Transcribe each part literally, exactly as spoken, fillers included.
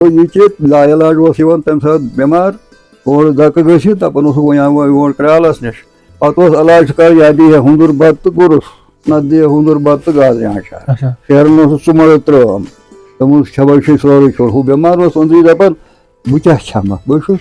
گوٚو یہِ کہِ لا علاج اوس یِوان تَمہِ ساتہٕ بٮ۪مار، اورٕ دَکہٕ گٔژھِتھ، دَپان اوسُکھ، "وۄنۍ اَنہٕ وۄنۍ یور کرٛالَس نِش۔" پَتہٕ اوس علاج کَران، یا دِیہِ ہے ہُنٛدُر بَتہٕ تہٕ گُرُس، نَتہٕ دِیہِ ہے ہُنٛدُر بَتہٕ تہٕ گازرِ آنٛچار۔ اچھا۔ شیران اوسُس ژٕ مَرٕد ترٛٲم۔ دوٚپمَس، "کھٮ۪وان چھُے سورُے کھیوٚن۔" ہُہ بٮ۪مار اوس أنٛدرٕے دَپان، "بہٕ کیٛاہ کھٮ۪مہٕ؟ بہٕ چھُس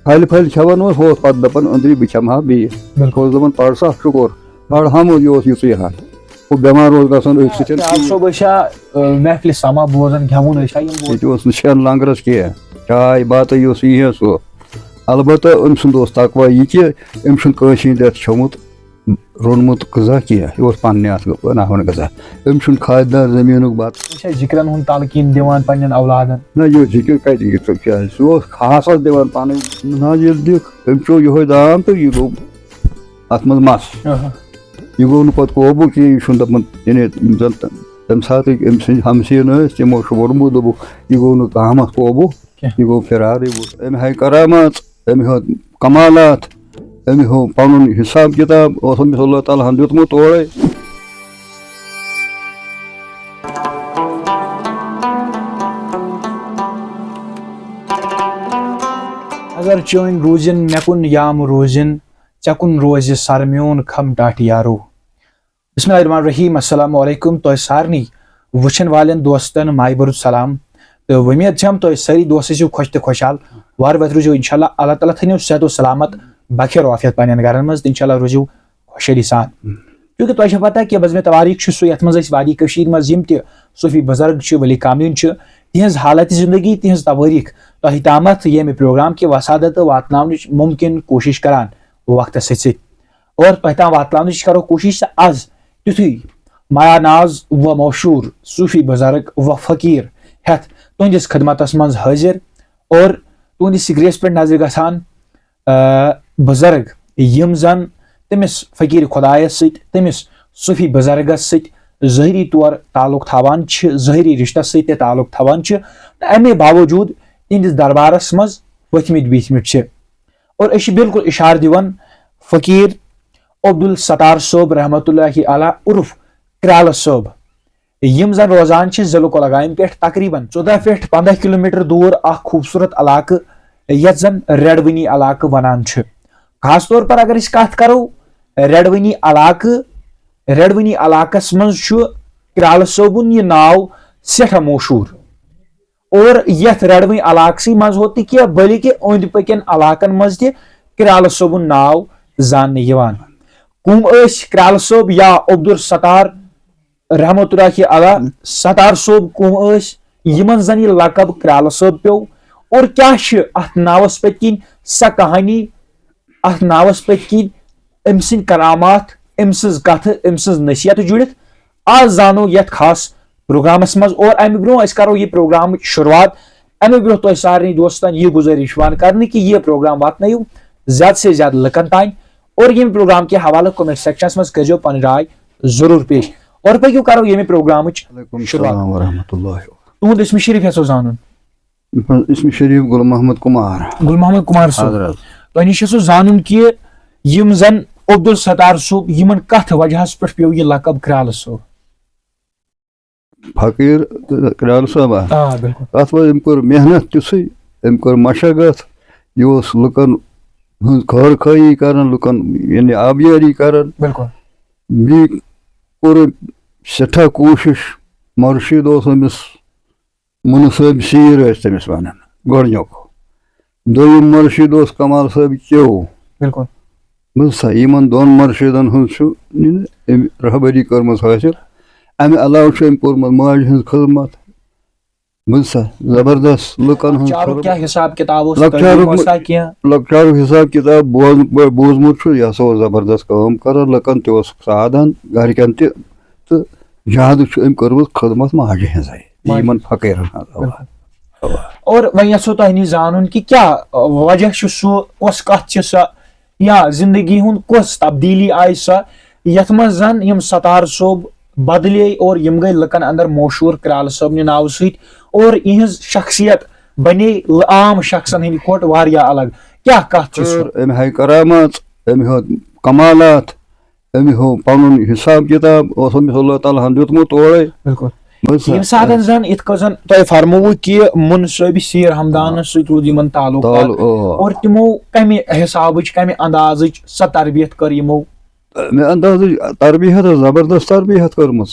پھلہِ پھلہِ کھٮ۪وان اوس، ہُہ اوس پَتہٕ دَپان أنٛدری، بہٕ کھٮ۪مہٕ ہا بیٚیہِ۔" بِلکُل۔ بہٕ اوسُس دَپان، "پَر سا شُکُر، پَر ہا مو یہِ اوس یُتُے ہَن۔" ہُہ بٮ۪مار اوس گژھان أتھۍ سۭتۍ۔ تہِ آو صٲب، أسۍ چھا، آ، محفلہِ سما بوزان، گٮ۪وُن، أسۍ چھا یِم بوزان؟ ییٚتہِ اوس نہٕ شٮ۪ن لنٛگرَس کینٛہہ، چاے بَتہٕ یُس یی ہے سُہ۔ البتہ أمۍ سُنٛد اوس تقویٰ یہِ کہِ أمۍ چھُنہٕ کٲنٛسہِ ہِنٛدِ اَتھِ کھیوٚمُت روٚنمُت غذا کینٛہہ، یہِ اوس پننہِ اَتھٕ بناوان غذا۔ أمۍ چھُنہٕ خاص دار زٔمیٖنُک بَتہٕ۔ یہِ چھا ذِکرَن ہُنٛد تلقیٖن دِوان پننٮ۪ن اولادَن؟ نہ، یہِ اوس ذِکر کَتہِ، یہِ ژٕ کیٛازِ؟ سُہ اوس خاصَس دِوان پَنٕنۍ۔ نہ، ییٚلہِ دِکھ، أمۍ چیوٚو یِہوٚے دام تہٕ یہِ گوٚو اَتھ منٛز مَس۔ آہا۔ یہِ گوٚو نہٕ پَتہٕ قوبوٗ کینٛہہ، یہِ چھُنہٕ دَپان، یعنی یِم زَن تَمہِ ساتٕکۍ أمۍ سٕنٛدۍ ہمسیٖن ٲسۍ، تِمو چھُ ووٚنمُت، دوٚپُکھ، "یہِ گوٚو نہٕ تامَتھ قوبوٗ۔" کینٛہہ۔ یہِ گوٚو فرارٕے ووت۔ أمۍ ہاے کرامات، أمۍ ہاو کمالات، أمۍ ہاو پنُن حساب کتاب اوس أمِس اللہ تعالیٰ ہن دیُتمُت اورے۔ اگر چٲنۍ روٗزِن مےٚ کُن یام روٗزِن، ژےٚ کُن روزِ سر میون کھم ٹاٹھ یارو۔ بسم اللہ الرحمن الرحیم۔ السلام علیکم تۄہہِ سارنٕے وٕچھن والٮ۪ن دوستن مایہِ بٔرُت سلام۔ تہٕ وۄمید چھم تۄہہِ سٲری دوست ٲسِو خۄش تہٕ خۄشحال۔ وارٕ وتہِ روٗزِو انشاءاللہ، اللہ تعالیٰ تھٲینو صحت و سلامت بخیر و عافیت پننٮ۪ن گرن منٛز تہٕ انشاءاللہ روٗزِو خۄشحٲلی سان۔ چونکہ تۄہہِ چھےٚ پتہ کہِ بزمِ توٲریٖخ چھُ سُہ یتھ منٛز أسۍ وادی کٔشیٖرِ منٛز یِم تہِ صوٗفی بزرگ چھِ، ولی کاملین چھِ، تِہنٛز حالت زندگی، تِہنٛز توٲریٖخ تۄہہِ تامتھ ییٚمہِ پروگرام کہِ وسادت تہٕ واتناونٕچ مُمکِن کوٗشش کران وقتس سۭتۍ سۭتۍ۔ اور تۄہہِ تام واتناونٕچ کرو کوٗشش تہٕ از تیُتھُے مایا ناز و مشہوٗر صوٗفی بُزرگ و فقیٖر ہٮ۪تھ تُہنٛدِس خدمتس منٛز حٲضِر اور تُہنٛدِس سِکریٖنس پٮ۪ٹھ نظرِ گژھان، آ، بُزرگ یِم زن تٔمِس فقیٖر خۄدایس سۭتۍ، تٔمِس صوٗفی بُزرگس سۭتۍ ظٲہری طور تعلق تھاوان چھِ، ظٲہری رشتس سۭتۍ تہِ تعلق تھاوان چھِ، تہٕ امے باوجوٗد تِہنٛدِس دربارس منٛز ؤتھمٕتۍ بیٖٹھمٕتۍ چھِ۔ اور أسۍ چھِ بالکل اِشارٕ دِوان فقیٖر عبدالستار صٲب رحمتہ اللہ علیہ عرف کرالہٕ صٲب، یِم زن روزان چھِ ضلع کۄلگامہِ پٮ۪ٹھ تقریباً ژۄداہ پٮ۪ٹھ پنٛداہ کلوٗمیٹر دوٗر اکھ خوٗبصوٗرت علاقہٕ، یتھ زن ریڈوٕنی علاقہٕ ونان چھِ۔ خاص طور پر اگر أسۍ کتھ کرو ریڈوٕنی علاقہٕ، ریڈوٕنی علاقس منٛز چھُ کرالہٕ صٲبُن یہِ ناو سٮ۪ٹھاہ مشہوٗر۔ اور یتھ ریڈوٕنۍ علاقسٕے منٛز ہوت نہٕ کینٛہہ، بلکہِ أنٛدۍ پٔکٮ۪ن علاقن منٛز تہِ کرالہٕ صٲبُن ناو زاننہٕ یِوان۔ کُم ٲسۍ کرالہٕ صٲب یا عبدالستار رحمتہ اللہ علیہ ستار صٲب، کُم ٲسۍ یِمن زن یہِ لقب کرالہٕ صٲب پیوٚو؟ اور کیٛاہ چھِ اتھ ناوس پٔتۍ کِنۍ سۄ کہانی، اتھ ناوس پٔتۍ کِنۍ أمۍ سٕنٛدۍ کرامات، أمۍ سٕنٛز کتھٕ، أمۍ سٕنٛز نصیحت جُڑِتھ؟ آز زانو یتھ خاص پروگرامس منٛز۔ اور امہِ برونٛہہ أسۍ کرو یہِ پروگرامٕچ شروعات، امہِ برونٛہہ تۄہہِ سارنٕے دوستن یہِ گُزٲرِش یِوان کرنہٕ کہِ یہِ پروگرام واتنٲیِو زیادٕ سے زیادٕ لُکن تام۔ اور ییٚمہِ پروگرام کہِ حوالہٕ comment sectionس منٛز کٔرۍزیو پنٕنۍ راے ضروٗر پیش۔ اور پٔکِو کرو ییٚمہِ پروگرامٕچ وعلیکم شروعات۔ السلام ورحمۃ اللہ۔ تُہُنٛد اسمِ شریٖف یژھو زانُن۔ اسمِ شریٖف گُل محمد کُمار۔ گُل محمد کُمار صٲب۔ حضرت۔ تۄہہِ نِش چھُ سُہ زانُن کہِ یِم زن عبدالستار صٲب، یِمن کتھ وجہس پٮ۪ٹھ پیوٚو یہِ لقب کرالہٕ صٲب؟ فقیٖر کرالہٕ صٲبا؟ آ، بِلکُل۔ اتھ منٛز أمۍ کٔر محنت تِژھٕے، أمۍ کٔر مشقت، یہِ اوس لُکن ہٕنٛز خٲر خٲہی کران، لُکن یعنی آبیٲری کران۔ بِلکُل۔ بیٚیہِ کوٚر أمۍ سٮ۪ٹھاہ کوٗشِش، مرشد اوس أمِس مُنہٕ صٲبۍ سیٖر ٲسۍ تٔمِس وَنان گۄڈٕنیُک۔ دوٚیِم مُرشِد اوس کمال صٲبۍ کیو۔ بِلکُل۔ بوٗزتھا، یِمن دۄن مُرشِدن ہٕنٛز چھُ أمۍ رہبری کٔرمٕژ حٲصِل۔ اَمہِ علاوٕ چھُ أمۍ کوٚرمُت ماجہِ ہٕنٛز خدمت۔ بوٗزتھا، زبردست لُکن ہٕنٛز لۄکچارُک خدمت۔ کیٛاہ حساب کِتاب اوس؟ لۄکچارُک تعلیٖم ٲسا کینٛہہ؟ لۄکچارُک حساب کِتاب بوز-، بوٗزمُت چھُ، یہِ ہسا اوس زبردست کٲم کران، لُکن تہِ اوس سادن، گرِکٮ۪ن تہِ، تہٕ زیادٕ چھُ أمۍ کٔرمٕژ خدمت ماجہِ ہٕنٛزے۔ ماجہِ۔ یِمن فقیٖرن ہٕنٛز۔ اَوا۔ اَوا۔ اور وۄنۍ یژھو تۄہہِ نِش زانُن کہِ کیٛاہ وجہ چھُ سُہ، کۄس کتھ چھِ سۄ، یا زندگی ہُنٛد کۄس تبدیٖلی آیہِ سۄ، یتھ منٛز زن یِم ستار صٲب بدلے اور یِم گٔے لُکن اندر مشہوٗر کرالہٕ صٲبنہِ ناوٕ سۭتۍ، اور یِہٕنٛز شخصیت بنے ل-، عام شخصن ہٕنٛدِ کھۄتہٕ واریاہ الگ۔ کیٛاہ کتھ چھِ سۄ؟ کٔر أمۍ ہاے کرامات، أمۍ ہاو کمالات، أمۍ ہاو پنُن حساب کتاب، اوس أمِس اللہ تعالیٰ ہن دیُتمُت اورے۔ بِلکُل۔ بوٗز سا؟ ییٚمہِ ساتہٕ زَن یِتھ کٔنۍ زَن تۄہہِ فرمووُ کہِ مُن صٲبِ سیٖر ہمدانَس سۭتۍ روٗد یِمَن تعلُقات، تعلُق، آ۔ اور تِمو کَمہِ حسابٕچ، کَمہِ اندازٕچ سۄ تربیت کٔر یِمو؟ مےٚ اندازٕچ تربیت ٲس زبردست تربیت کٔرمٕژ۔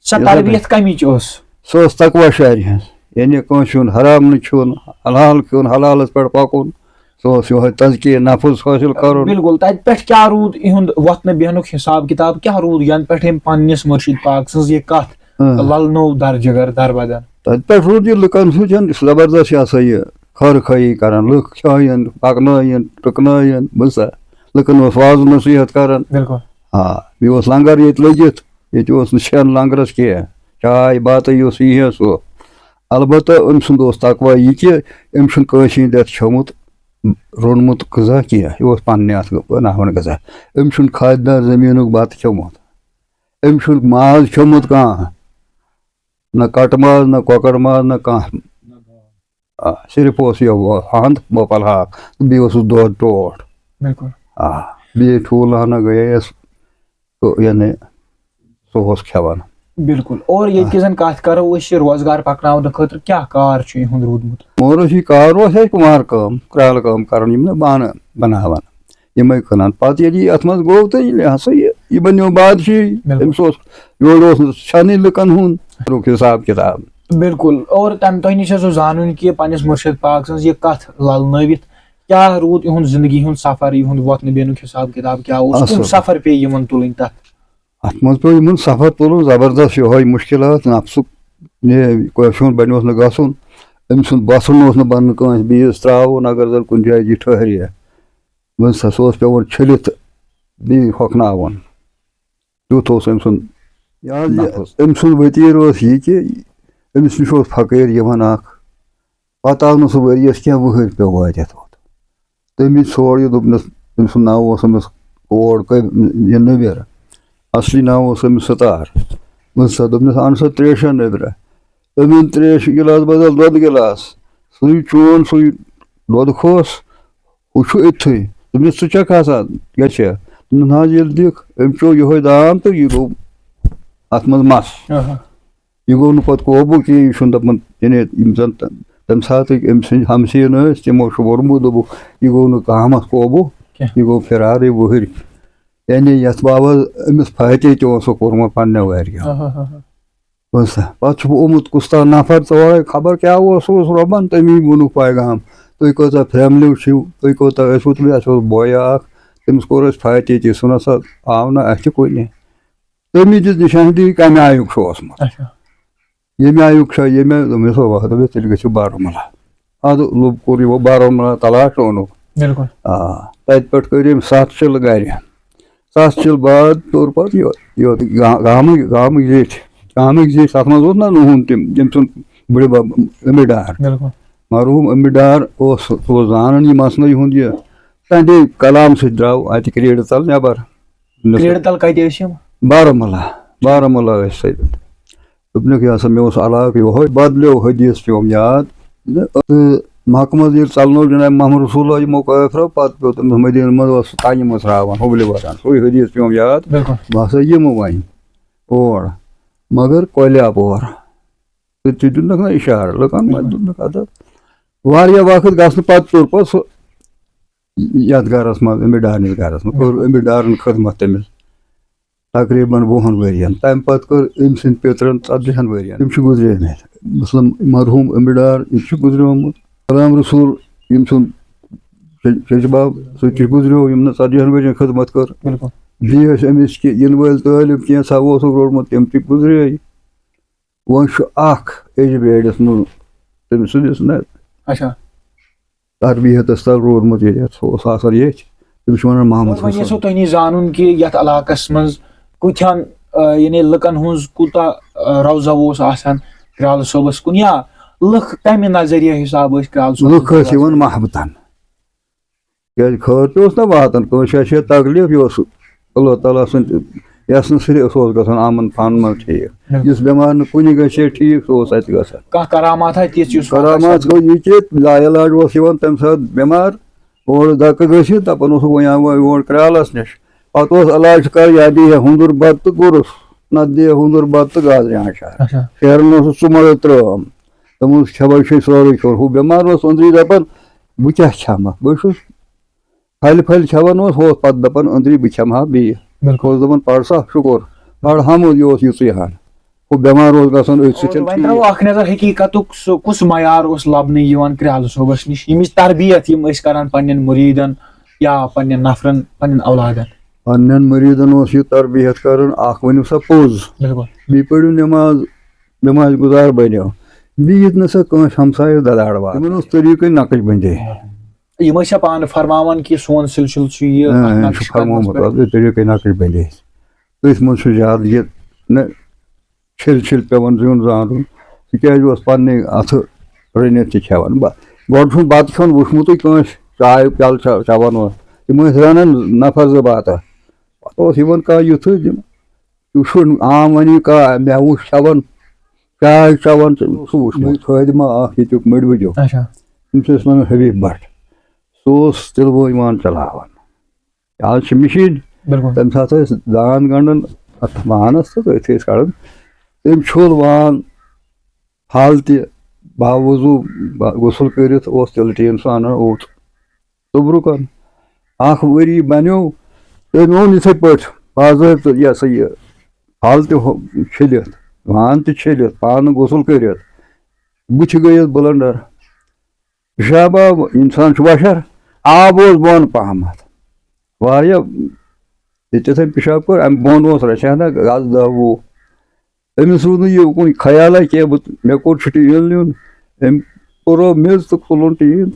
سۄ یۄس تربیت کَمِچ ٲس؟ سۄ ٲس تقوی شعرِ ہٕنٛز، یعنی کٲنٛسہِ ہُنٛد حرام نہٕ کھیوٚن، حلال کھیوٚن، حلالَس پٮ۪ٹھ پَکُن۔ سُہ اوس یِہوٚے تزکیہ نفس حٲصِل کَرُن۔ بِلکُل، تَتہِ پٮ۪ٹھ کیٛاہ روٗد یِہُنٛد وۄتھنہٕ بیٚہنُک حساب کِتاب؟ کیٛاہ روٗد، یَنہٕ پٮ۪ٹھ أمۍ پنٛنِس مُرشِد پاک سٕنٛز یہِ کَتھ ہاں۔ للنو در جگر در بدن؟ تَتہِ پٮ۪ٹھ روٗد یہِ لُکَن سۭتۍ زبردست، یہِ ہسا یہِ خٲر خٲہی کران، لُکھ کھیٛٲیِن، پَکنٲیِن، ٹُکنٲیِن، بوٗز سا؟ لُکَن اوس وعظ نصیحت کران۔ بِلکُل۔ آ، بیٚیہِ اوس لنگر ییٚتہِ لٔگِتھ، ییٚتہِ اوس نہٕ شٮ۪ن لنگرَس کینٛہہ، چاے بَتہٕ یُس یی ہے سُہ۔ البتہ أمۍ سُنٛد اوس تقوی یہِ کہِ أمۍ چھُنہٕ کٲنٛسہِ ہِنٛدِ اَتھٕ کھیوٚمُت، روٚنمُت غذا کینٛہہ، یہِ اوس پنٛنہِ اَتھٕ بَناوان غذا۔ أمۍ چھُنہٕ خادِ دار زٔمیٖنُک بَتہٕ کھیوٚمُت، أمۍ چھُنہٕ ماز کھیوٚمُت کانٛہہ، نہ کَٹہٕ ماز، نہ کۄکَر ماز، نہ کانٛہہ۔ آ، صرف اوس یہِ ہَنٛد بۄپَل ہاکھ، بیٚیہِ اوسُس دۄد ٹوٹھ۔ بِلکُل۔ آ، بیٚیہِ ٹھوٗل ہنا گٔیَس، تہٕ یعنی سُہ اوس کھٮ۪وان۔ بِلکُل۔ اور ییٚتہِ کہِ زَن کَتھ کَرو أسۍ یہِ روزگار پَکناونہٕ خٲطرٕ کیٛاہ کار چھُ یِہُنٛد روٗدمُت؟ مگر اوس یہِ کار اوس اَسہِ کُمار کٲم، کرٛالہٕ کٲم کَران، یِم نہٕ بانہٕ بَناوان۔ یِمَے کٕنان۔ پَتہٕ ییٚلہِ یہِ اَتھ منٛز گوٚو، تہٕ ییٚلہِ ہسا یہِ، یہِ بَنیو بادشاہی، بِلکُل۔ أمِس اوس، یورٕ اوس نہٕ چھَنٕے لُکَن ہُنٛد، اَمیُک حِساب کِتاب۔ بِلکُل۔ اور تَمہِ، تۄہہِ نِش اوسُس زانُن کہِ پنٛنِس مُرشِد پاک سٕنٛز یہِ کَتھ لَلنٲوِتھ کیٛاہ روٗد یِہُنٛد زِندگی ہُنٛد سفر، یِہُنٛد وۄتھنہٕ بیٚہنُک حِساب کِتاب کیٛاہ اوس؟ کُم اَصٕل۔ سفر پیٚیہِ یِمَن تُلٕنۍ تَتھ؟ اَتھ منٛز پیوٚو یِمَن سفر تُلُن زبردست، یِہوٚے مُشکِلات، نفسُک، یہِ کٲشُر بَنہِ اوس نہٕ گژھُن، أمۍ سُنٛد بَسُن اوس نہٕ بَنُن کٲنٛسہِ بیٚیِس ترٛاوُن، اگر زَن کُنہِ جایہِ یہِ ٹھٔہرِ۔ وۄنۍ سا، سُہ اوس پٮ۪وان چھٔلِتھ بیٚیہِ ہۄکھناوُن۔ تیُتھ اوس أمۍ سُنٛد۔ یہِ حظ یہِ، نفس۔ أمۍ سُنٛد ؤتیٖر اوس یہِ کہِ أمِس نِش اوس فقیٖر یِوان اَکھ، پَتہٕ آو نہٕ سُہ ؤریَس کینٛہہ، وٕہٕرۍ پیوٚو وٲتِتھ اورٕ۔ تٔمۍ ژھوڑ یہِ، دوٚپنَس، أمۍ سُنٛد ناو اوس أمِس کوڈ کٔمۍ، یہِ نبیر۔ اَصلی ناو اوس أمِس ستار۔ وۄنۍ سا دوٚپنَس، اَن سا ترٛیشا نبرہ۔ أمۍ اوٚن ترٛیش گِلاس بدل دۄدٕ گِلاس۔ سُے چون، سُے دۄدٕ کھوس، ہُہ چھُ أتھٕے۔ دوٚپنَس، ژٕ چَکھ ہسا، کیٛاہ چھےٚ؟ دوٚپنَس، نہ حظ، ییٚلہِ دِکھ، أمۍ چیوٚو یِہوٚے دام تہٕ یہِ گوٚو اَتھ منٛز مَس۔ آہا۔ یہِ گوٚو نہٕ پَتہٕ قوبوٗ کینٛہہ، یہِ چھُنہٕ دَپان، یعنی یِم زَن تَ-، تَمہِ ساتٕکۍ أمۍ سٕنٛدۍ ہمسیٖن ٲسۍ، تِمو چھُ ووٚنمُت، دوٚپُکھ، یہِ گوٚو نہٕ قامَس قوبوٗ، کینٛہہ۔ یہِ گوٚو فِرارٕے وٕہٕرۍ۔ یعنی یَتھ بابَس أمِس فاتح تہِ اوسُکھ کوٚرمُت پنٛنٮ۪و گَرِکٮ۪و۔ آہا، آہا۔ بوٗزتھا؟ پَتہٕ چھُ آمُت کُس تام نفر تورے، خبر کیٛاہ اوس، سُہ اوس رۄبَن، تٔمی ووٚنُکھ پیغام، تُہۍ کۭژاہ فیملی چھِو، تُہۍ کوٗتاہ ٲسِو، تہٕ اَسہِ اوس بوے اَکھ، تٔمِس کوٚر اَسہِ فاتح تہِ، سُہ نہ سا آو نہٕ اَتھِ کُنہِ۔ تٔمی دِژ نِشاندہی کَمہِ آیُک چھُ اوسمُت۔ اچھا۔ ییٚمہِ آیُک چھا، ییٚمہِ آیُک، دوٚپمَس، "اَوا"، دوٚپمَس، "تیٚلہِ گٔژھِو بارہمولہ۔" اَدٕ لوٚب، کوٚر یِمو بارہمولہ تلاش، اوٚنُکھ۔ بِلکُل۔ آ، تَتہِ پٮ۪ٹھ کٔرۍ أمۍ ستھ چِلہٕ گَرِ۔ ستھ چِلہٕ بعد توٚر پَتہٕ یہِ، یہِ گا-، گامٕکۍ، گامٕکۍ زیٚٹھۍ، گامٕکۍ زیٚٹھۍ، تَتھ منٛز اوس نہ نوٗن تِم، تٔمۍ سُنٛد بٕڈِ بَب أمیٖر ڈار۔ بِلکُل۔ مرحوٗم أمیٖر ڈار اوس، سُہ اوس زانان یہِ مسلہٕ یِہُنٛد یہِ۔ تَہَنٛدے کلام سۭتۍ درٛاو اَتہِ کرٛیٖڈٕ تَل نٮ۪بر۔ کرٛیٖڈٕ تَل کَتہِ ٲسۍ یِم؟ بارہمولہ، بارہمولہ ٲسۍ سۭتۍ۔ دوٚپنَکھ، "یہِ ہسا مےٚ اوس علاقہٕ یِہوٚے، بدلیو حدیث پیوم یاد۔ تہٕ محکمہٕ ییٚلہِ ژَلنو جناب محمد رسول اللہ یِمو کٲفرو، پَتہٕ پیوٚو تٔمِس مدیٖنہٕ منٛز اوس سُہ کَنہِ منٛز ترٛاوان، ہُبلہِ وَسان۔ سُے حدیث پیوم یاد۔ بِلکُل۔ بہٕ ہسا یِمہٕ وۄنۍ اور، مگر کۄلہِ اَپور۔" تہٕ تہِ دیُتنَکھ نہ اِشارٕ، لُکَن منٛز دیُتنَکھ عدد۔ واریاہ وقت گژھنہٕ پَتہٕ توٚر پَتہٕ سُہ یَتھ گَرَس منٛز، أمِس ڈارنِس گَرَس منٛز۔ کٔر أمِس ڈارَن خدمت تٔمِس تقریٖباً وُہَن ؤرِیَن۔ تَمہِ پَتہٕ کٔر أمۍ سٕنٛدۍ پِترَن ژَتجِہَن ؤرِیَن۔ تِم چھِ گُزریمٕتۍ۔ مثلاً مرحوٗم أمِس ڈار، یہِ تہِ چھُ گُزریومُت۔ غلام رسول، یِم سُنٛد چچ-، چچہِ بَب، سُہ تہِ گُزریو، یِم نہٕ ژَتجِہَن ؤرِیَن خدمت کٔر۔ بِلکُل۔ بیٚیہِ ٲسۍ أمِس کہِ یِنہٕ وٲلۍ طٲلب کینٛژھا اوسُکھ روٚٹمُت، تِم تہِ گُزرے۔ وۄنۍ چھُ اَکھ ایجہِ بیڈَس منٛز تٔمۍ سٕنٛدِس نہ اچھا۔ تربیتَس تل روٗدمُت ییٚتہِ، سُہ اوس آسان ییٚتہِ، تٔمِس چھِ وَنان محمد اور وۄنۍ حسن۔ یَژھو تۄہہِ نِش زانُن کہِ یَتھ علاقَس منٛز کۭتیٛاہَن، آ، یعنی لُکَن ہٕنٛز کوٗتاہ، آ، روزہ اوس آسان کرٛالہٕ صٲبَس کُن، یا لُکھ کَمہِ نظریہ حساب ٲسۍ کرٛالہٕ صٲبَس لُکھ کُن ٲسۍ یِوان روزان؟ محبتاً۔ کیٛازِ خٲر تہِ اوس نہ واتان کٲنٛسہِ، اَسہِ ہے تکلیٖف، یہِ اوس اللہ تعالیٰ سٕنٛدِ یَژھنہٕ سۭتۍ اوس گژھان اَمن پانہٕ منٛز ٹھیٖک۔ بِلکُل۔ یُس بٮ۪مار نہٕ کُنہِ گژھِ ہے ٹھیٖک، سُہ اوس اَتہِ گژھان۔ کانٛہہ کرامات ہا تِژھ یُس کرامات گوٚو یہِ کہِ لا علاج اوس یِوان تَمہِ ساتہٕ بٮ۪مار، اورٕ دَکہٕ گٔژھِتھ دَپان اوسُکھ، "وۄنۍ آو وۄنۍ یور کرٛالَس نِش۔" پَتہٕ اوس علاج چھُ کَران، یا دِیہِ ہے ہُنٛدُر بَتہٕ تہٕ گُرُس۔ نَتہٕ دِیہِ ہُنٛدُر بَتہٕ تہٕ گازرِ آنٛچار۔ اچھا۔ پھیران اوسُس ژٕ مَرٕد ترٛٲم۔ دوٚپمَس، کھٮ۪وَے چھُے سورُے کھیوٚن۔ ہُہ بٮ۪مار اوس أنٛدری دَپان، بہٕ کیٛاہ کھٮ۪مہٕ؟ بہٕ چھُس پھلہِ پھلہِ کھٮ۪وان اوس، ہُہ اوس پَتہٕ دَپان أنٛدری، بہٕ کھٮ۪مہٕ ہا بیٚیہِ۔ بِلکُل۔ اوس دَپان، پَر سا شُکُر، پَر ہَمُد یہِ اوس یِژٕے ہَن۔ ہُہ بٮ۪مار اوس گژھان أتھۍ سۭتۍ۔ وۄنۍ ترٛاوو اکھ نظر حقیٖقتُک، سُہ کُس معیار اوس لبنہٕ یِوان کرٛالہٕ صٲبَس نِش، ییٚمِچ تربیت یِم ٲسۍ کران پننٮ۪ن مُریٖدن یا پننٮ۪ن نفرن، پننٮ۪ن اولادن؟ پننٮ۪ن مُریٖدن اوس یہِ تربیت کران، اکھ ؤنِو سا پوٚز، بِلکُل۔ بیٚیہِ پٔرِو نٮ۪ماز، نٮ۪مازِ گُزار بٔنِو، بیٚیہِ ییٚتہِ نہ سا کٲنٛسہِ ہمسایَس دَداڑ واتان۔ یِمن اوس طریٖقے نقٕش بندی۔ یِم ٲسۍ چھا پانہٕ فرماوان کہِ سون سلسلہٕ چھُ یہِ، آ، اَتھ یہِ نقشہِ چھُ فرمومُت قدمس پٮ۪ٹھ؟ اَتھ، یہِ طریٖقے نقٕش بندی۔ أتھۍ منٛز چھُ زیادٕ یہِ نہ چھِل چھِل پٮ۪وان زیُن زانُن، تِکیٛازِ اوس پننہِ اَتھٕ رٔنِتھ تہِ کھٮ۪وان۔ بہ-، گۄڈٕ چھُنہٕ بَتہٕ کھیوٚن وٕچھمُتٕے کٲنٛسہِ، چاے پیالہٕ چا-، چٮ۪وان اوس۔ تِم ٲسۍ رَنان نفر زٕ بَتہٕ۔ پَتہٕ اوس یِوان کانٛہہ یُتھُے، تِم، یہِ چھُنہٕ عام وَنہِ کانٛہہ، مےٚ وٕچھ کھٮ۪وان، چاے چٮ۪وان، تہٕ سُہ وٕچھ مےٚ۔ خٲدِمہ اکھ ییٚتیُک مٔڈۍ بُجو، اچھا۔ تٔمِس ٲسۍ وَنان حبیب بٹ، سُہ اوس تِلہٕ وٲے وان چلاوان۔ آز چھِ مِشیٖن، بِلکُل۔ تَمہِ ساتہٕ ٲسۍ دان گنٛڈان اَتھ وانَس تہٕ أتھۍ ٲسۍ کَڑان۔ تٔمۍ چھوٚل وان، پھل تہِ، باوضوٗ، با-، غسل کٔرِتھ اوس تِلہٕ ٹیٖن سُہ اَنان اوٚت توٚبرُکَن۔ اَکھ ؤری بَنیو، تٔمۍ اوٚن یِتھَے پٲٹھۍ باضٲبطہٕ یہِ ہسا یہِ پھل تہِ ہُہ-، چھٔلِتھ، وان تہِ چھٔلِتھ، پانہٕ غسل کٔرِتھ، بٕتھِ گٔیَس بٕلَنڈَر۔ پِشاب آو، اِنسان چھُ وَشَر، آب اوس بۄن پَہمَتھ۔ واریاہ ییٚتٮ۪تھ أمۍ پِشاب کوٚر، اَمہِ بۄن اوس رَژھِ ہنا گز دَہ وُہ۔ أمِس روٗد نہٕ یہِ اُکُن خیالہ کینٛہہ، بہٕ، مےٚ کوٚر چھُٹی یُن نیُن۔ أمۍ کوٚرُو میٚژ تہٕ تُلُن ٹیٖن،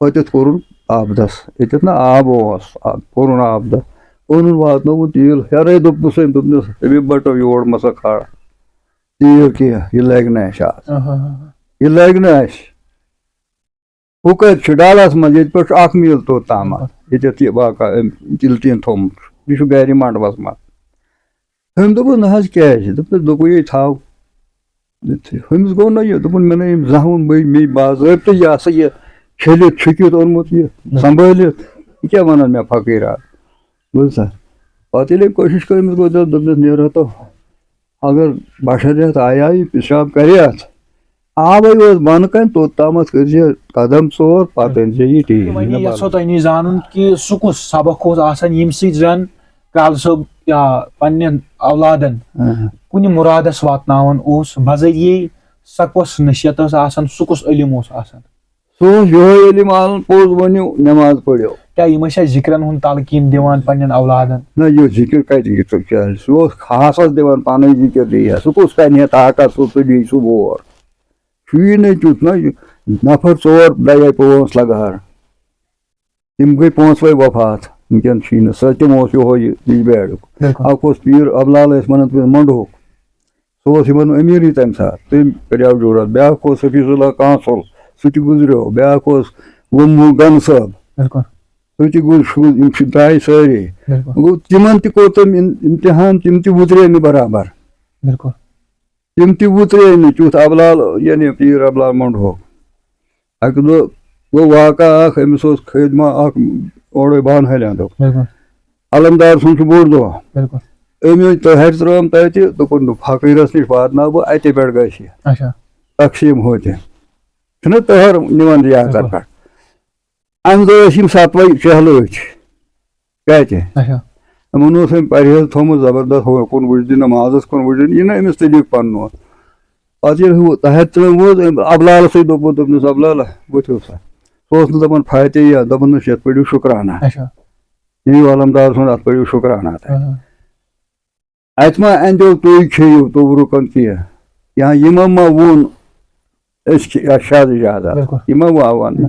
ہوٚتٮ۪تھ کوٚرُن آبہٕ دَس، ییٚتٮ۪تھ نہٕ آب اوس، آ، کوٚرُن آبہٕ دَس، اوٚنُن واتنووُن تیٖل۔ ہیرَے دوٚپمَس أمۍ، دوٚپنَس، "أمۍ بَٹو یور مَسا کھاڑ تیٖل کینٛہہ، یہِ لَگہِ نہٕ اَسہِ آز، آہا۔ یہِ لَگہِ نہٕ اَسہِ۔" ہُہ کَتہِ چھُ؟ ڈالَس منٛز، ییٚتہِ پٮ۪ٹھ چھُ اَکھ میٖل توٚت تامَتھ، ییٚتٮ۪تھ یہِ واقعہ أمۍ تِلہٕ ٹیٖن تھوٚومُت چھُ۔ یہِ چھُ گَرِ منٛڈوَس منٛز۔ أمۍ دوٚپُن، "نہ حظ، کیٛازِ؟" دوٚپُن، دوٚپُے یے تھاو۔ ہُمِس گوٚو نہ یہِ، دوٚپُن، "مےٚ نہ أمۍ زانٛہہ ووٚن، مےٚ، مےٚ باضٲبطہٕ یہِ ہسا یہِ چھٔلِتھ چھُکِتھ اوٚنمُت یہِ سنبھٲلِتھ، یہِ کیٛاہ وَنان مےٚ فقیٖرا؟" بوٗز سا؟ پَتہٕ ییٚلہِ أمۍ کوٗشِش کٔر، أمِس گوٚو، دوٚپ-، دوٚپنَس، "نیرو تو، اگر بشریت آیہِ، آیہِ، پِشاب کَرِ اَتھ، آبٕے اوس بۄنہٕ کَنہِ، توٚت تامَتھ کٔرۍ زِ قدم ژور، پَتہٕ أنۍ زِ یہِ ٹیٖن۔" وۄنۍ یژھو تۄہہِ نِش زانُن کہِ سُہ کُس سبق اوس آسان، ییٚمہِ سۭتۍ زن کرٛالہٕ صٲب یا پننٮ۪ن اولادن اہن۔ کُنہِ مُرادس واتناوان اوس؟ بذریعہ سۄ کۄس نصیحت ٲس آسان، سُہ کُس علم اوس آسان؟ سُہ اوس یِہوٚے علم عالم، پوٚز ؤنِو، نٮ۪ماز پٔرِو۔ کیٛاہ یِم ٲسیا ذِکرن ہُنٛد تلقیٖن دِوان پننٮ۪ن اولادن؟ نہ، یہِ ذِکر کَتہِ، یہِ ژٕ کیٛاہ، سُہ اوس خاصس دِوان پَنٕنۍ ذِکر دِیا، سُہ کُس کَنہِ ہے طاقت، سُہ تُلی سُہ وور۔ چھُیی نہٕ تیُتھ نہ، یہِ نفر ژور، دَہے پانٛژھ لگہٕ ہار۔ تِم گٔے پانٛژوَے وفات، وٕنکٮ۪ن چھُے نہٕ سُہ۔ تِم اوس یِہوٚے یہِ بِجبیٛارُک۔ بِلکُل۔ اَکھ اوس پیٖر عبداللہ، ٲسۍ وَنان تٔمِس مۄنٛڈہُک۔ سُہ اوس یِمَن أمیٖرٕے تَمہِ ساتہٕ، تٔمۍ کَریو جوڑا۔ بیٛاکھ اوس حفیظ اللہ کانٛسُل، سُہ تہِ گُزریو۔ بیٛاکھ اوس وُموٗ گَن صٲب، بِلکُل۔ سُہ تہِ گُزریو۔ یِم چھِ درٛاے سٲری۔ بِلکُل۔ گوٚو، تِمَن تہِ کوٚر تٔمۍ اِم-، اِمتِحان، تِم تہِ وُترے نہٕ برابر۔ بِلکُل۔ تِم تہِ وُترے نہٕ تیُتھ عبداللہ، یعنی پیٖر عبداللہ مۄنٛڈہُک۔ اَکہِ دۄہ گوٚو واقعہ اَکھ، أمِس اوس خٲدمہ اَکھ اورَے بانہٕ ہَلہِ اَنٛدو۔ بِلکُل۔ علمدار سُنٛد چھُ بوٚڑ دۄہ۔ بِلکُل۔ أمۍ أنۍ تٔہَرِ ترٲم تَتہِ، دوٚپُن، "فقیٖرَس نِش واتناو بہٕ، اَتے پٮ۪ٹھ گژھِ یہِ اچھا۔ تقسیٖم ہوتہِ۔" چھُنہ تٔہَر نِوان زیارتَن بِلکُل۔ پٮ۪ٹھ؟ اَمہِ دۄہ ٲسۍ یِم سَتوَے چہلہٕ أتھۍ۔ کَتہِ؟ اچھا۔ یِمَن اوس أمۍ پرہیز تھوٚومُت زبردست، ہُہ کُن وٕچھ دِ، نمازَس کُن وٕچھ دِ، یہِ نہ أمِس طریٖقہٕ پَنُن اوس۔ پَتہٕ ییٚلہِ ہُہ تَہَر ترٲم ووت، أمۍ عبدالَس سۭتۍ دوٚپمُت، دوٚپنَس، "عبدالہ، ؤتھِو سا۔" سُہ اوس نہٕ دَپان فاتحہ یا، دَپان اوس، "یَتھ پٔرِو شُکرانہ۔" اچھا۔ یہِ علمدار سُنٛد، "اَتھ پٔرِو شُکرانہ تۄہہِ۔" آ۔ اَتہِ ما اَندیو تُہۍ کھیٚیِو توٚبرُکَن کینٛہہ؟ یا یِمو ما ووٚن، "أسۍ کھے-، اَسہِ چھِ حظ اِجازت؟" بِلکُل۔ یِمو ما ووٚن؟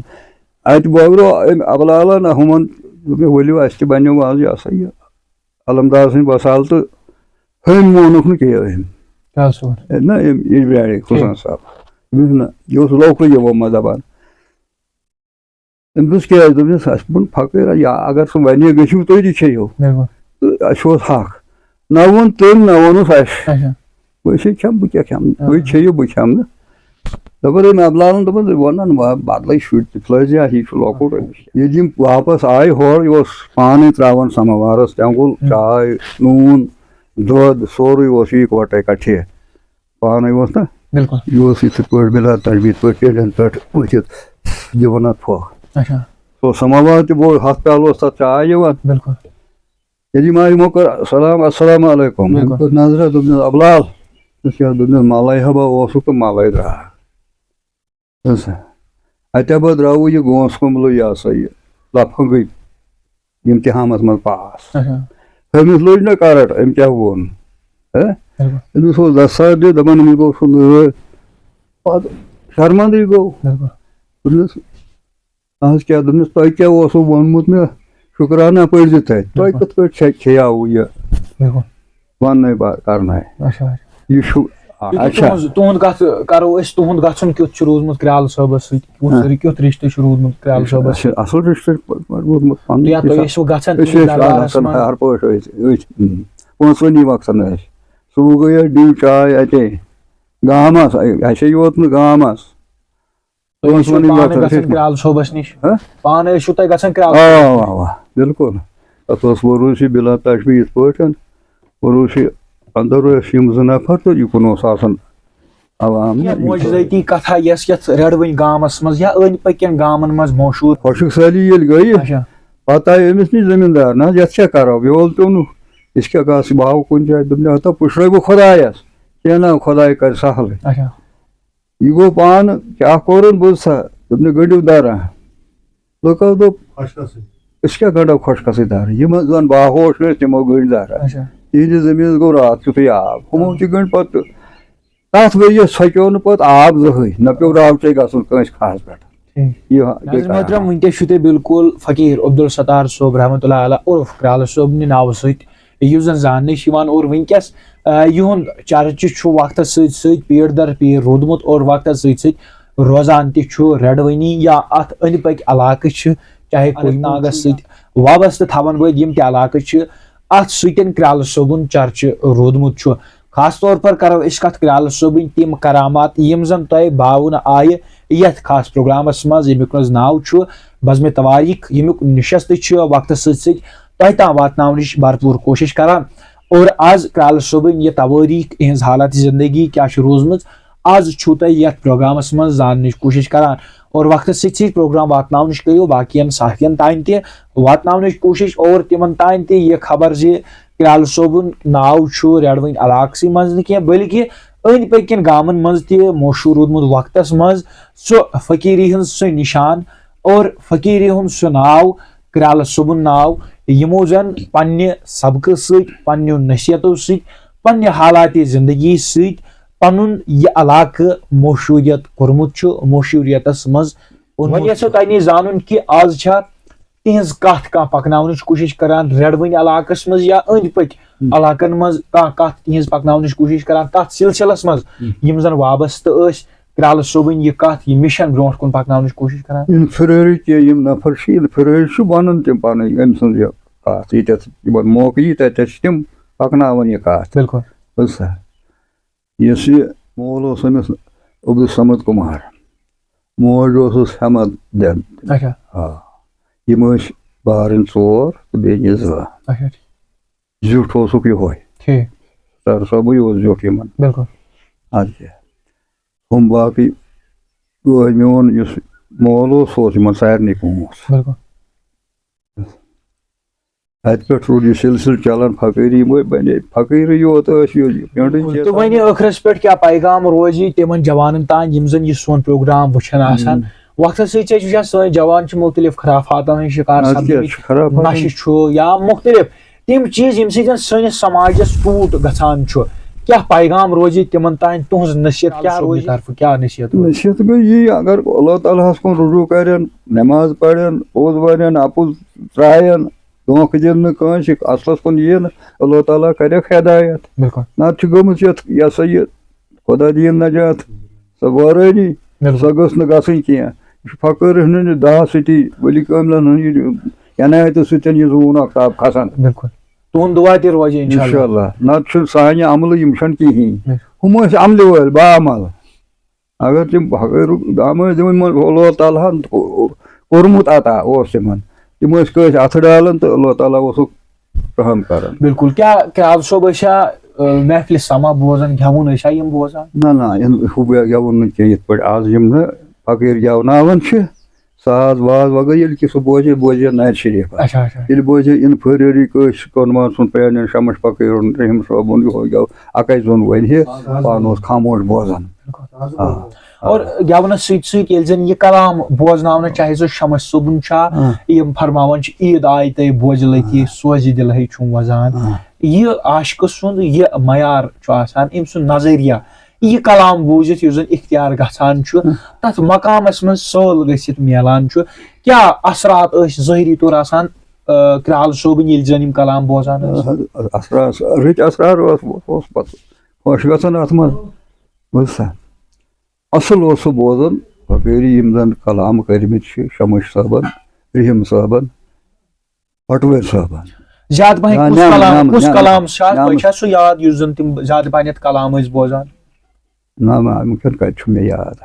اَتہِ بٲگرو أمۍ عبدالن ہُمَن، دوٚپُکھ، "ؤلِو، اَسہِ تہِ بَنیو آز یہِ ہسا یہِ علمدار سٕنٛدۍ وسالہٕ تہٕ ہُمۍ مونُکھ نہٕ کینٛہہ أمۍ۔" کیٛاہ اوس وَنان؟ ہے، نہ، أمۍ یہِ برٛاڑے خُسان صٲب۔ أمِس نہ، یہِ اوس لۄکٹُے یِمو منٛز دَپان۔ أمۍ دوٚپُس، "کیٛازِ؟" دوٚپنَس، "اَسہِ ووٚن فقیٖرَن، یا اگر سُہ وَنے گٔژھِو تُہۍ تہِ کھیٚیِو، بِلکُل۔ تہٕ اَسہِ اوس حق۔ نہ ووٚن تٔمۍ، نہ ووٚنُس اَسہِ۔ اچھا۔ بہٕ چھُس کھٮ۪مہٕ، بہٕ کیٛاہ کھٮ۪مہٕ؟ آ۔ تُہۍ کھیٚیِو، بہٕ کھٮ۪مہٕ نہٕ۔" دوٚپُن أمۍ عبدالن، دوٚپُن، "وَنان وَ-، بدلٕے شُرۍ تہِ کھلٲے زِ، یہِ چھُ لۄکُٹ أمِس۔" ییٚلہِ یِم واپس آے ہورٕ، یہِ اوس پانَے ترٛاوان سماوارَس تٮ۪نٛگُل، ہُم۔ چاے، نوٗن، دۄد، سورُے اوس یہِ اِکوَٹَے کَٹھے۔ پانَے اوس نہ، بِلکُل۔ یہِ اوس یِتھٕ پٲٹھۍ بِلا تَجبیٖد پٲٹھۍ پیڈٮ۪ن پٮ۪ٹھ ؤتھِتھ دِوان اَتھ پھۄکھ۔ اچھا۔ سُہ اوس سَماوار تہِ بوٚڑ، ہَتھ پیالہٕ اوس تَتھ چاے یِوان۔ بِلکُل۔ ییٚلہِ یِمو، یِمو کٔر سلام، السلام علیکم۔ بِلکُل۔ أمۍ کٔر نظرا، دوٚپنَس، "ابلال"، دوٚپنَس، "کیٛاہ؟" دوٚپنَس، "مَلَے ہبا اوسُکھ تہٕ مَلَے درٛاو۔" بوٗزتھا؟ اَتہِ ہبا درٛاوُ یہِ گونٛس کُمبلہٕ، یہِ ہسا یہِ لفنگٕے امتحانَس منٛز پاس۔ اچھا۔ أمِس لٔج نہ کرٛٹ، أمۍ کیٛاہ ووٚن؟ ہہ؟ بِلکُل۔ أمِس اوس دَسا دِ، دَپان، أمِس گوٚو سُہ نٲر۔ پَتہٕ شرمندٕے گوٚو۔ بِلکُل۔ دوٚپنَس، "اَہَن حظ کیٛاہ؟" دوٚپنَس، "تۄہہِ کیٛاہ اوسوٕ ووٚنمُت مےٚ؟ شُکرانہ پٔرۍزِ تَتہِ۔ تۄہہِ بِلکُل۔ کِتھ پٲٹھۍ چھےٚ کھیٚیاوٕ یہِ؟" بِلکُل۔ وَننَے با-، کَرنَے۔ اچھا، اچھا۔ یہِ چھُ، تُہۍ، اچھا۔ تُہٕنٛز، تُہُنٛد کَتھ کَرو أسۍ، تُہُنٛد گژھُن کیُتھ چھُ روٗدمُت کرٛالہٕ صٲبَس سۭتۍ؟ کُس، ہہ۔ کیُتھ رِشتہٕ چھُ روٗدمُت کرٛالہٕ صٲبَس سۭتۍ؟ اَصٕل رِشتہٕ چھُ روٗدمُت پَنُن۔ یا تُہۍ ٲسِو گژھان أسۍ ٲسۍ دربارَس گژھان منٛز؟ ہر پٲٹھۍ، أسۍ، أسۍ، اۭں۔ پانٛژوٕنی وقتَن ٲسۍ۔ صُبحُک گٔیے ڈِو چاے اَتے گامَس، اَسہِ یوت نہٕ گامَس۔ تُہۍ ٲسِو پانہٕ گژھان کرٛالہٕ صٲبَس نِش؟ ہہ؟ پانہٕ ٲسِو تُہۍ گژھان کرٛالہٕ آ، صٲبَس نِش؟ آ، آ، بِلکُل۔ تَتھ اوس وروٗسی بِلا تَشبیٖہ یِتھ پٲٹھۍ۔ وروٗسی اَندَر ٲسۍ یِم زٕ نفر تہٕ یِکُن اوس آسان عوام۔ کینٛہہ معجزٲتی کَتھا یۄس یَتھ رٮ۪ڈوٕنۍ گامَس منٛز یا أنٛدۍ پٔکٮ۪ن گامَن منٛز مشہوٗر؟ خۄشٕک سٲلی ییٚلہِ گٔیہِ، اچھا۔ پَتہٕ آیہِ أمِس نِش زٔمیٖندار، "نہ حظ، یَتھ چھا کَرو؟ یہِ وول پیوٚو نہٕ، أسۍ کیٛاہ گژھ، بہٕ ہاوٕ کُنہِ جایہِ؟" دوٚپنَس، "ہَتو پُشرٲوِو خۄدایَس، کینٛہہ نہ، خۄداے کَرِ سہلٕے۔" اچھا۔ یہِ گوٚو پانہٕ، کیٛاہ کوٚرُن، بوٗزتھا؟ دوٚپنَس، "گٔنٛڈِو دَرا۔" لُکو دوٚپ، خۄشکَسٕے۔ "أسۍ کیٛاہ گٔنٛڈو خۄشکَسٕے دَرا؟ یِم زَن باہوش ٲسۍ، تِمو گٔنٛڈۍ دَرا۔ اچھا۔ تِہِنٛدِس زٔمیٖنَس گوٚو راتھ کیُتھُے آب۔ ہُمو تہِ گٔنٛڈۍ پَتہٕ۔ تَتھ ؤریَس ژھۄکیو نہٕ پَتہٕ آب زٕہٕے، نہ پیوٚو راوچے گژھُن کٲنٛسہِ کھاہَس پٮ۪ٹھ۔" ٹھیٖک۔ یہِ، یہِ ناظرین محترم، وٕنکیٚس چھُو تُہۍ بِلکُل فقیٖر عبدالستار صٲب رحمتہ اللہ علیہ عرف کرٛالہٕ صٲبنہِ ناوٕ سۭتۍ، یُس زَن زاننہٕ چھُ یِوان۔ اور وٕنکیٚس، آ، یِہُنٛد چرچہِ چھُ وقتَس سۭتۍ سۭتۍ پیٖر در پیٖر روٗدمُت اور وقتَس سۭتۍ سۭتۍ روزان تہِ چھُ۔ رٮ۪ڈوٕنی یا اَتھ أنٛدۍ پٔکۍ علاقہٕ چھِ، چاہے اننت ناگَس سۭتۍ وابستہٕ تھاوَن وٲلۍ یِم تہِ علاقہٕ چھِ، اَتھ سۭتۍ کرٛالہٕ صٲبُن چرچہِ روٗدمُت چھُ۔ خاص طور پر کرو أسۍ کتھ کرٛالہٕ صٲبٕنۍ تِم کرامات، یِم زن تۄہہِ باونہٕ آیہِ یتھ خاص پروگرامس منٛز، ییٚمیُک ناو چھُ بزمِ تواریخ، ییٚمیُک نشست چھُ وقتس سۭتۍ سۭتۍ تۄہہِ تام واتناونٕچ بھرپوٗر کوٗشش کران۔ اور از کرٛالہٕ صٲبٕنۍ یہِ تواریخ، یِہنٛز حالات زندگی کیٛاہ چھِ روٗزمٕژ، از چھُو تۄہہِ یتھ پروگرامس منٛز زاننٕچ کوٗشش کران۔ اور وقتس سۭتۍ سۭتۍ پروگرام واتناونٕچ کٔرِو باقین ساتھین تام تہِ واتناونٕچ کوٗشش اور تِمن تام تہِ یہِ خبر زِ کرٛالہٕ صٲبُن ناو چھُ رٮ۪ڈوٕنۍ علاقسٕے منٛز نہٕ کینٛہہ، بلکہِ أنٛدۍ پٔکۍ کٮ۪ن گامن منٛز تہِ مشہوٗر روٗدمُت وقتس منٛز۔ سُہ فقیٖری ہٕنٛز سُہ نِشان اور فقیٖری ہُنٛد سُہ ناو، کرٛالہٕ صٲبُن ناو، یِمو زن پننہِ سبقہٕ سۭتۍ، پننیو نصیحتو سۭتۍ، پننہِ حالاتِ زندگی سۭتۍ پنُن یہِ علاقہٕ مشہوٗریت کوٚرمُت چھُ، مشہوٗریتس منٛز اوٚنمُت وۄنۍ یژھو چھُ۔ تۄہہِ نِش زانُن کہِ از چھا تِہنٛز کتھ کانٛہہ پکناونٕچ کوٗشش کران رٮ۪ڈوٕنۍ علاقس منٛز یا أنٛدۍ پٔکۍ ہم۔ علاقن منٛز کانٛہہ کتھ تِہنٛز پکناونٕچ کوٗشش کران تتھ سلسلس منٛز، ہم۔ یِم زن وابستہٕ ٲسۍ کرٛالہٕ صٲبٕنۍ یہِ کتھ، یہِ مِشن برونٛٹھ کُن پکناونٕچ کوٗشش کران؟ انفرٲدی کینٛہہ یِم نفر چھِ، انفرٲدی چھُ ونان تِم پنٕنۍ أمۍ سٕنٛز یہِ کتھ، ییٚتٮ۪تھ یِمن موقعہٕ یی تتٮ۪تھ چھِ تِم پکناوان یہِ کتھ۔ بِلکُل۔ بوٗزتھا؟ یُس یہِ مول اوس أمِس عبدالصمد کُمار، موج اوسُس حمد دٮ۪د۔ اچھا۔ آ۔ یِم ٲسۍ بارٕنۍ ژور تہٕ بیٚنہِ زٕ۔ اچھا، ٹھیٖک۔ زیُٹھ اوسُکھ یِہوے۔ ٹھیٖک۔ ستار صٲبٕے اوس زیُٹھ یِمن۔ بِلکُل۔ اَدٕ کیٛاہ۔ ہُم باقٕے ٲدۍ میون یُس مول اوس، سُہ اوس یِمن سارنٕے پانٛژھ۔ بِلکُل۔ اَتہِ پٮ۪ٹھ روٗد یہِ سِلسِلہٕ چلان، فقیٖری مٔہ بَنے، فقیٖرٕے یوت ٲسۍ یہِ، یہِ پینٛڈٕے بِلکُل۔ تہٕ وۄنۍ ٲخرس پٮ۪ٹھ کیٛاہ پیغام روزِ تِمن جوانن تام یِم زن یہِ سون پروگرام وٕچھان آسن؟ ہم۔ وقتس سۭتۍ چھِ أسۍ وٕچھان سٲنۍ جوان چھِ مُختٔلِف خرافاتن ہٕنٛدۍ شِکار اَدٕ کیٛاہ سپدمٕتۍ، چھُ خرافاتن؟ نشہٕ چھُ یا مُختٔلِف تِم چیٖز ییٚمہِ سۭتۍ زن سٲنِس سماجس ٹوٗٹ گژھان چھُ، کیٛاہ پیغام روزِ تِمن تام؟ تُہنٛز نصیحت کیٛاہ روزِ؟ طرفہٕ کیٛاہ نصیحت روزِ؟ نصیحت گٔے یی، اگر اللہ تعالیٰ ہس کُن رجوع کرن، نماز پرن، پوٚز ونن، اپُز ترٛاین، دھوکہٕ دِن نہٕ کٲنٛسہِ، اصلس کُن یِیہِ نہٕ، اللہ تعالیٰ کرٮ۪کھ ہدایت۔ بِلکُل۔ نتہٕ چھِ گٔمٕژ یتھ، یہِ ہسا یہِ، خۄدا دِیِن نجات، سۄ وٲرٲنی، بِلکُل۔ سۄ گٔژھ نہٕ گژھٕنۍ کینٛہہ۔ یہِ چھُ فقیٖرن ہٕنٛدِ داہ سۭتی، ولی کٲملن ہٕنٛدِ عنایتہٕ سۭتۍ یہِ زوٗن آفتاب کھسان۔ بِلکُل۔ تُہُنٛد دُعا تہِ روزِ انشاءاللہ۔ انشاءاللہ۔ نتہٕ چھُنہٕ سانہِ عملہٕ، یِم چھَنہٕ کِہیٖنۍ۔ بِلکُل۔ ہُم ٲسۍ عملہِ وٲلۍ، باعمل۔ اگر تِم فقیٖرُک دامہٕ ٲسۍ دِوان، یِمن اوس اللہ تعالیٰ ہن کوٚرمُت عطا اوس تِمن۔ تِم ٲسۍ کٲنٛسہِ اَتھٕ ڈالان تہٕ اللہ تعالیٰ اوسُکھ فراہم کران۔ بِلکُل۔ کیٛاہ کرٛال صٲب ٲسیا، آ، محفلہِ سما بوزان، گٮ۪وُن ٲسیا یِم بوزان؟ نہ نہ، یِم ہُہ گٮ۪وُن نہٕ کینٛہہ، یِتھ پٲٹھۍ آز یِم نہٕ فقیٖر گٮ۪وناوان چھِ، ساز واز وغٲرٕ، ییٚلہِ کہِ سُہ بوزِ، بوزِ نارِ شریٖفَس۔ اچھا اچھا۔ ییٚلہِ بوزِ اِنفٲرِیٲری کٲنٛسہِ کۄنوان سُنٛد، پرٛانٮ۪ن شمس فقیٖرُن، رحیم صٲبُن، یِہوے گٮ۪و، اَکَے زوٚن وَنہِ ہے، پانہٕ اوس خاموش بوزان۔ آ۔ اور گٮ۪ونس سۭتۍ سۭتۍ ییٚلہِ زن یہِ کلام بوزناونہٕ، چاہے سُہ شمس صٲبُن چھا، آ۔ یِم فرماوان چھِ، عیٖد آیہِ تہٕ بوزِ لٔتی سوزِ دِلہٕ ہے چھُم وۄزان۔ آ۔ یہِ عاشقہٕ سُنٛد یہِ معیار چھُ آسان، أمۍ سُنٛد نظریہ، یہِ کلام بوٗزِتھ یُس زن اختیار گژھان چھُ، تتھ مقامس منٛز سٲل گٔژھِتھ میلان چھُ۔ کیٛاہ اثرات ٲسۍ ظٲہری طور آسان، آ، کرٛال صٲبٕنۍ ییٚلہِ زن یِم کلام بوزان ٲسۍ؟ اثرار، رٕتۍ اثرار اوس، اوس پتہٕ خۄش گژھان اتھ منٛز، بوٗزتھا؟ اصل اوس سُہ بوزان، فقیٖری یِم زن کلام کٔرمٕتۍ چھِ شمس صٲبن، رحیم صٲبن، پٹوٲرۍ صٲبن۔ زیادٕ پہن نہ، کُس نعم، کلام، نعم، کُس نعم، کلام چھُ آز نعم۔ تۄہہِ چھا سُہ یاد یُس زن تِم زیادٕ پہنتھ کلام ٲسۍ بوزان؟ نہ، نہ، وٕنکیٚن کتہِ چھُ مےٚ یاد؟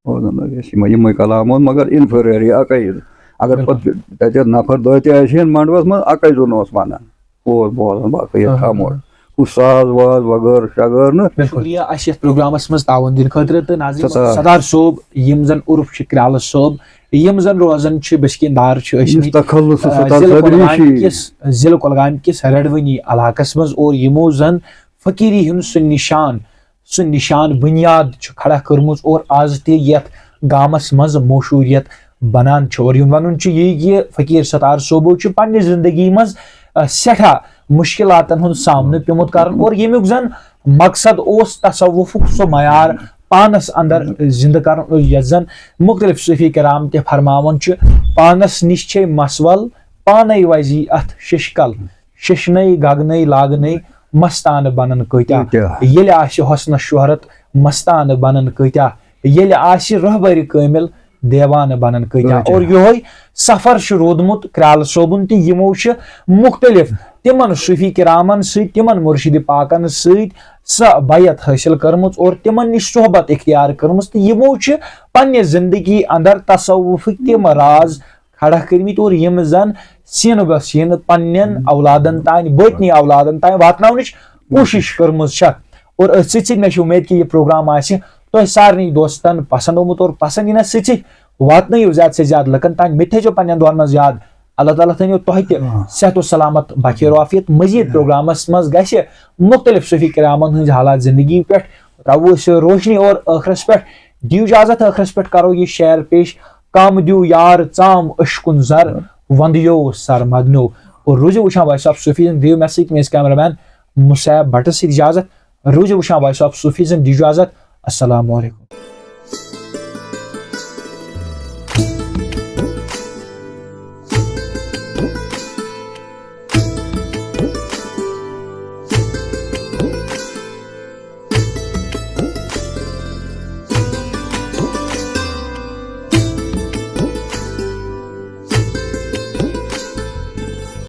بوزان ٲسۍ یِمے، یِمے کلام اوس، مگر اِنفیٖریرٕے اکے۔ اگر پتہٕ تتہِ نفر دۄہ تہِ آسہِ ہن منڈوس منٛز، اکے زوٚن اوس ونان۔ اوس بوزان باقٕے یتھ خاموش۔ ہُہ ساز واز وغٲرٕ شغٲرٕ نہٕ۔ شُکریہ اَسہِ یَتھ پروگرامَس منٛز تعاوُن دِنہٕ خٲطرٕ تہٕ ناظرین، ستار۔ ستار صٲب، یِم زَن عرف چھِ کرٛالہٕ صٲب، یِم زَن روزان چھِ بٔسکِن دار چھِ ٲسۍ یُس مٕتۍ، تخلص آ، ستار ضلع صٲب کۄلگامہِ ریٖشی۔ کِس ضلع کۄلگامہِ کِس رڈوٕنی علاقَس منٛز، اور یِمو زَن فقیٖری ہُنٛد سُہ نِشان، سُہ نِشان بُنیاد چھِ کھڑا کٔرمٕژ اور آز تہِ یَتھ گامَس منٛز مشہوٗریت بنان چھِ۔ اور یِہُنٛد وَنُن چھُ یی کہِ فقیٖر ستار صٲبو چھُ پننہِ زندگی منٛز، آ، سٮ۪ٹھاہ مُشکِلاتَن ہُنٛد سامنہٕ پیوٚمُت کَرُن، اور ییٚمیُک زَن مقصد اوس تصوفُک سُہ معیار پانس اندر زندٕ کرُن، یتھ زن مختلف صوفی کرام تہِ فرماوان چھِ، پانس نِش چھے مسول، پانے وزی اتھ ششکل، ششنے گگنے لاگنے مستانہٕ بنن کۭتیاہ۔ کۭتیاہ۔ ییٚلہِ آسہِ حسنس شہرت مستانہٕ بنن کۭتیاہ، ییٚلہِ آسہِ رہبرِ کٲمل دیوانہٕ بنن کۭتیاہ۔ کۭتیاہ۔ اور یِہوے سفر چھُ روٗدمُت کرٛالہٕ صٲبُن تہِ، یِمو چھِ مختلف تِمن صوفی کرامن سۭتۍ، تِمن مرشد پاکن سۭتۍ سۄ بیعت حٲصِل کٔرمٕژ اور تِمن نِش صحبت اختیار کٔرمٕژ، تہٕ یِمو چھِ پننہِ زندگی اندر تصوفٕکۍ تِم راز کھڑا کٔرمٕتۍ اور یِم زن سینہٕ بہ سینہٕ پننٮ۪ن اولادن تام، بٲطنی اولادن تام واتناونٕچ کوٗشش کٔرمٕژ چھےٚ۔ اور أتھۍ سۭتۍ سۭتۍ مےٚ چھِ اُمید کہِ یہِ پروگرام آسہِ تۄہہِ سارنٕے دوستن پسند آمُت اور پسند یِنس سۭتۍ سۭتۍ واتنٲیِو زیادٕ سے زیادٕ لُکن تام۔ مےٚ تہِ تھٲیزیو پننٮ۪ن دُعن منٛز یاد۔ اللہ تعالیٰ تھٲینو تۄہہِ تہِ صحت و سلامت، بخیر و عافیت۔ مزید پروگرامس منٛز گژھِ مختلف صوفی کرامن ہٕنٛز حالات زندگی پٮ۪ٹھ ترٛاوو أسۍ روشنی اور ٲخرس پٮ۪ٹھ دِیِو اجازت، ٲخرس پٮ۪ٹھ کرو یہِ شعر پیش: کم دیو یار ژام اشکُن زر، وندیو سر مدنو۔ اور روٗزِو وٕچھان وائس آف صوفیزم، دِیِو مےٚ سۭتۍ میٲنِس کیمرہ مین مُصعب بٹس سۭتۍ اجازت۔ روٗزِو وٕچھان وائس آف صوفیزم، دِیِو اجازت۔ السلام علیکم۔